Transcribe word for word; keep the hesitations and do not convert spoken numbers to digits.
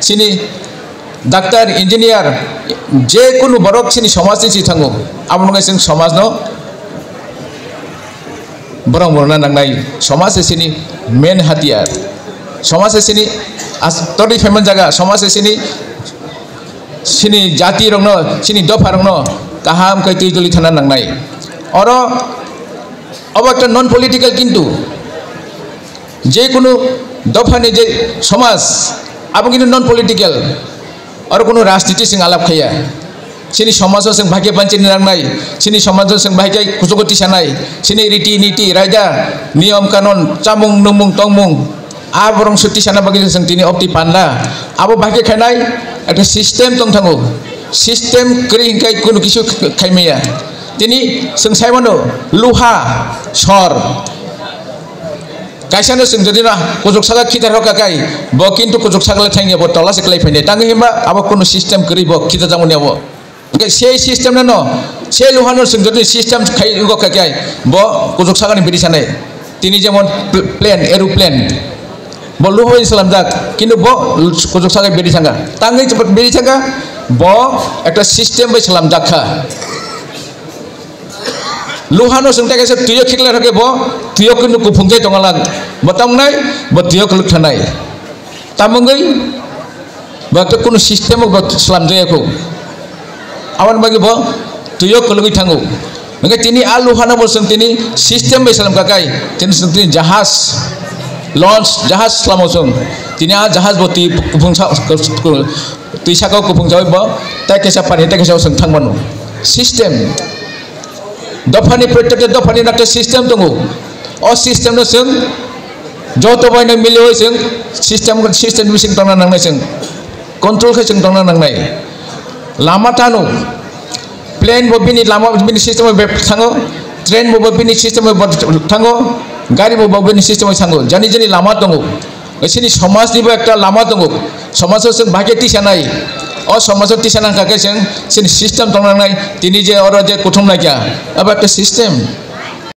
chini doctor, engineer, je kunu borok chini somaj ni si thango, abo wngkha chwng somaj no borok morna nangnai. Somaj se chini main hatiyar, somaj se chini as-, totwi phaimani jaga, somaj se chini, chini jati rokno, chini dopha rokno kaham khe twi tuli thana nangnai. Oro obo ekta non political, kintu je kunu dophani je somaj, abo kintu non political, oro kunu rajniti sing alap khaiya. Chini somajo sing bahai khe panchini nangnai, chini somajo sing bahai khe kuchugo tisanai, chini riti niti raida niyom kanon chamung numung tongmung, a borong se tisana bagwi sing tini opti panda. Abo bahai khe khainai, ekta system tong thango, system kwrwi hinkhe kunu kisu khaimaya. Tini sing saimano luha sor. Kaisa no chwng jodi no kuchuk saka khita rok kakai, bo kintu kuchuk saka le thangya, bo tola se kwlai phainai. Tangwi himba abo kunu system kwrwi bo khita jangmani abo. Hwnkhe sei system no no, sei luha no chwng jodi system khai wngkha kakai, bo kuchuk saka ni biri sanai. Tini jemon pl-, plane, aeroplane, bo luha bai slamjak, kintu bo kuchuk saka biri thangkha. Tangwi biri thangkha, bo ekta system bai slamjak kha. Luhano chwng tei kaisa twiyo khiklai rokhe bo twiyo kunu kuphungjai tongo lang. Bo tamnai, bo twiyo kwlwk thanai. Tamungwi bo khe kunu system bo slamjaya kho. Aboni bagwi bo twiyo kwlwgwi thango. Hwnkhe tini a luhano bo chwng tini system bai slam kakai. Tini chwng tini jahaj, launch, jahaj slamo chwng. Tini a jahaj bo twi kuphungsa, twi saka kuphungjawi bo tei kaisa pani tei kaisa chwng thangmano. System. Dophani, prottekta dophani nakhe system tongo. O system no chwng joto bai no miliwi chwng system, system ni bising tongna nangnai chwng. Control khe chwng tongna nangnai. Lama tano. Plane bo bini lama, bini system bai thango. Train bo, bo bini system bai thango. Gari bo, bo bini system bai thango. Jani jani lama tongo. Chini somaj ni bo ekta lama tongo. Somaj o chwng bahai khe tisanai. O somaj o tisana hwnkha khe chwng chini system tongna nangnai. Tini je oro je kuthum naikha, abo ekta system.